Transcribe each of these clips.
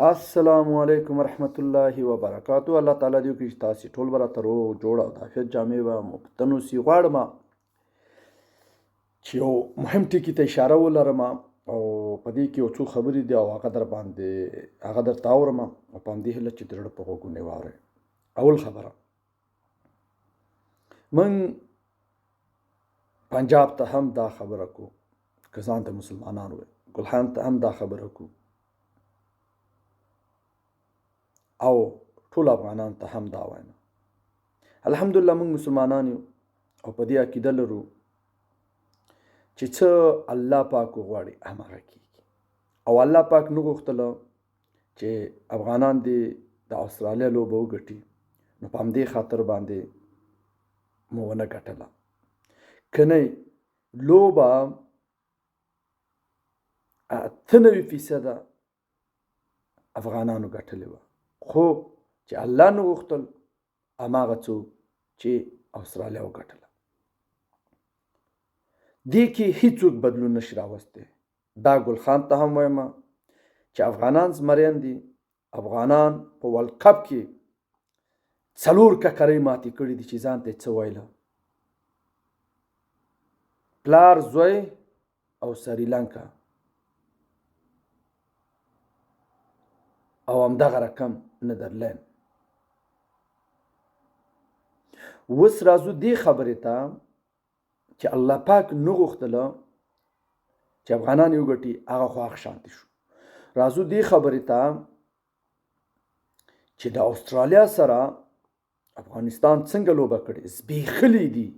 السلام علیکم ورحمت الله وبرکاتو. الله تعالی دې وکړي چې تاسو ټول به راته روغ جوړ او د عافیت جامې به مو په تن اوسي. غواړم چې یو مهم ټکي ته اشاره ولرم او په دې کې یو څو خبرې دي او هغه در باندې هغه درته اورم او په همدې هیله چې د زړه په غوږونو یې واورئ. اول خبره، موږ پنجاب ته هم دا خبره کو که ځان ته مسلمانان وای، ګلخان ته هم دا خبره کو او ټول افغانان ته هم دا وایم. الحمدلله موږ مسلمانان یو او په دې عقیده لرو چې څه الله پاک غواړي هماغه کیږي، او الله پاک نه غوښتله چې افغانان دې د استرالیا لوبه وګټي، نو په همدې خاطر باندې مو ونه ګټله. که نه لوبه 98% افغانانو ګټلې وه، خو چې الله نه غوښتل هماغه څوک چې استرالیا وګټله. دې کې هیڅوک بدلون نشي راوستی. دا ګل خان ته هم وایم چې افغانان زمریان دي. افغانان په ورلډ کپ کې 4 ککرۍ ماتې کړې دي چې ځان ته یې څه ویله، پلار زوی او سریلانکا او همدغه رقم نیدرلند. اوس راځو دې خبرې ته چې الله پاک نه غوښتله چې افغانان یې وګټي، هغه خو هغه شانتې شو. راځو دې خبرې ته چې د استرالیا سره افغانستان څنګه لوبه کړې، زبېښلي دي،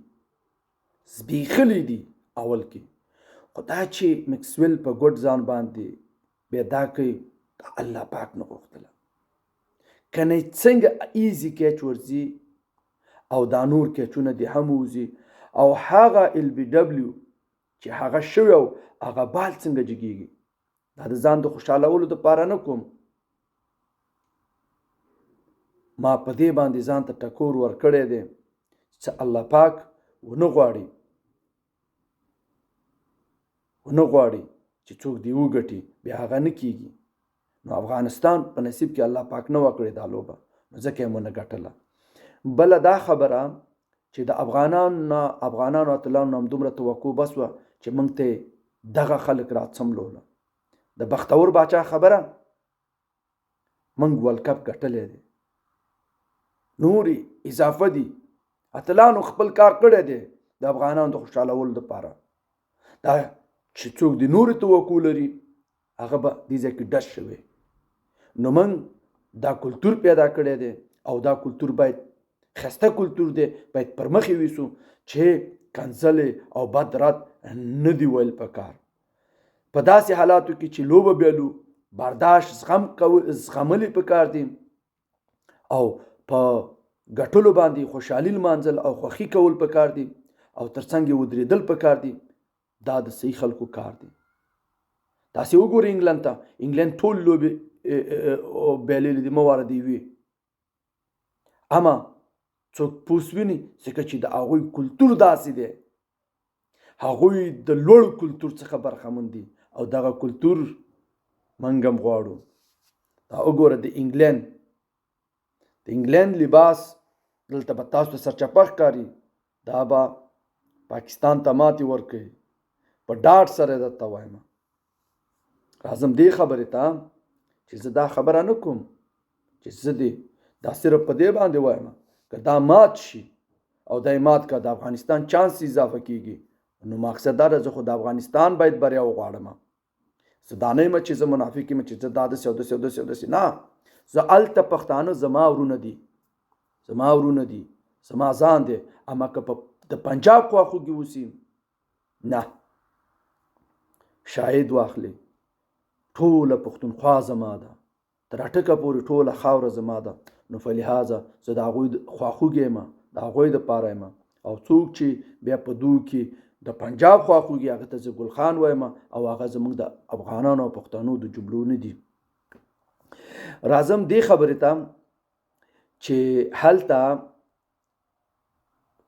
زبېښلي دي اول کې، خو دا چې مکسویل په ګډ ځان باندې بیا دا کوي، دا الله پاک نه غوښتله. که نه څنګه ایزي کیچ ورځي او دا نور کیچونه دې هم ووځي، او هغه ال بي ډبلیو چې هغه شوی او هغه بال څنګه جګېږي، دا د ځان د خوشحالولو دپاره نه کوم. ما په دې باندې ځان ته ټکور ورکړی دی چې الله پاک ونه غواړي، ونه غواړي چې څوک دی وګټي، بیا هغه نه کیږي. نو افغانستان په نصیب کې الله پاک نه وکړي دا لوبه، نو ځکه یې مو نه ګټله. بله دا خبره چې د افغانانو نه، افغانانو اتلانو نه هم دومره توقع بس وه چې موږ ته دغه خلک راڅملوله. د بختور باچا خبره، موږ ورلډ کپ ګټلی دی، نورې اضافه دي، اتلانو خپل کار کړی دی د افغانانو د خوشحالولو دپاره. دا چې څوک د نورې توقع لري هغه به دې ځای کې ډز شوی. نو موږ دا کلتور پیدا کړی دی او دا کلتور باید ښایسته کلتور دی، باید پر مخ یې ویسو چې کنځلې او بد رد نه دی ویل پکار. په داسې حالاتو کې چې لوبه بیلو، برداشت زغم کول زغمل پکار دي او په ګټلو باندې خوشحالي لمانځل او خوښي کول پکار دي او ترڅنګ یې ودرېدل پکار دي. دا د صحیح خلکو کار دی. تاسې وګورئ انګلند ته، انګلند ټول لوبې بایللې دي، مه واره دی وي، اما څوک پوس ویني، ځکه چې د هغوی کلتور داسې دی، هغوی د لوړ کلتور څخه برخمن دي او دغه کلتور موږ هم غواړو. دا وګوره د انګلند، د انګلند لباس دلته به تاسو ته سرچپه ښکاري، دا به پاکستان ته ماتې ورکوي، په ډاډ سره درته وایم. راځم دې خبرې ته چې زه دا خبره نه کوم چې زه دې دا صرف په دې باندې وایم که دا مات شي او دا یې مات که د افغانستان چانس اضافه کیږي، نو مقصد دا ده زه خو د افغانستان باید بریا وغواړم. زه دا نه یم چې زه منافق یم چې زه دا داسې او داسې او داسې او داسې، نه، زه هلته پښتانه زما ورونه دي، زما ورونه دي، زما ځان دی، اما که په د پنجاب خواخوږي اوسي، نه، شاهد واخلي ټوله پښتونخوا زما ده، تر اټکه پورې ټوله خاوره زما ده، نو فلهذا زه د هغوی خواخوږی یم، د هغوی دپاره یم. او څوک چې بیا په دوی کې د پنجاب خواخوږي، هغه ته زه ګل خان وایم او هغه زموږ د افغانانو او پښتنو د جملو نه دي. راځم دې خبرې ته چې هلته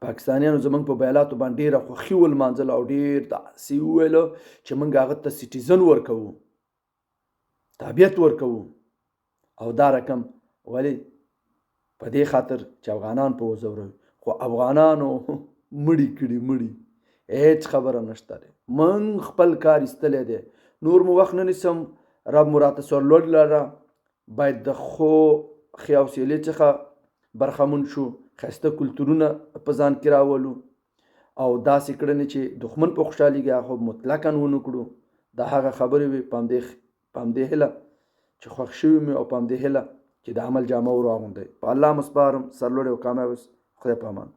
پاکستانیانو زمونږ په بیلاتو باندې ډېره خوښي ولمانځله او ډېر داسې وویل چې موږ هغه ته سټیزن ورکوو، تابعیت ورکوو. او دا رقم ولې؟ په دې خاطر چې افغانان په وځوروي. خو افغانانو مړي کړي مړي، هیڅ خبره نشته دی. مونږ خپل کار ایستلی دی. نور مو وخت نه نیسم. رب مو راته سرلوړ لره. باید د ښو ښې حوصلې څخه برخمن شو، ښایسته کلتورونه په ځان کې راولو او داسې کړنې چې دښمن په خوشحالېږي هغه خو مطلقاً ونه کړو. دا هغه خبرې وې. په همدې هیله چې خوښ شوي مې او په همدې هیله چې د عمل جامه ور واغوندئ. په الله مو سپارم. سرلوړي او کامیاب اوسئ. خدای په امان.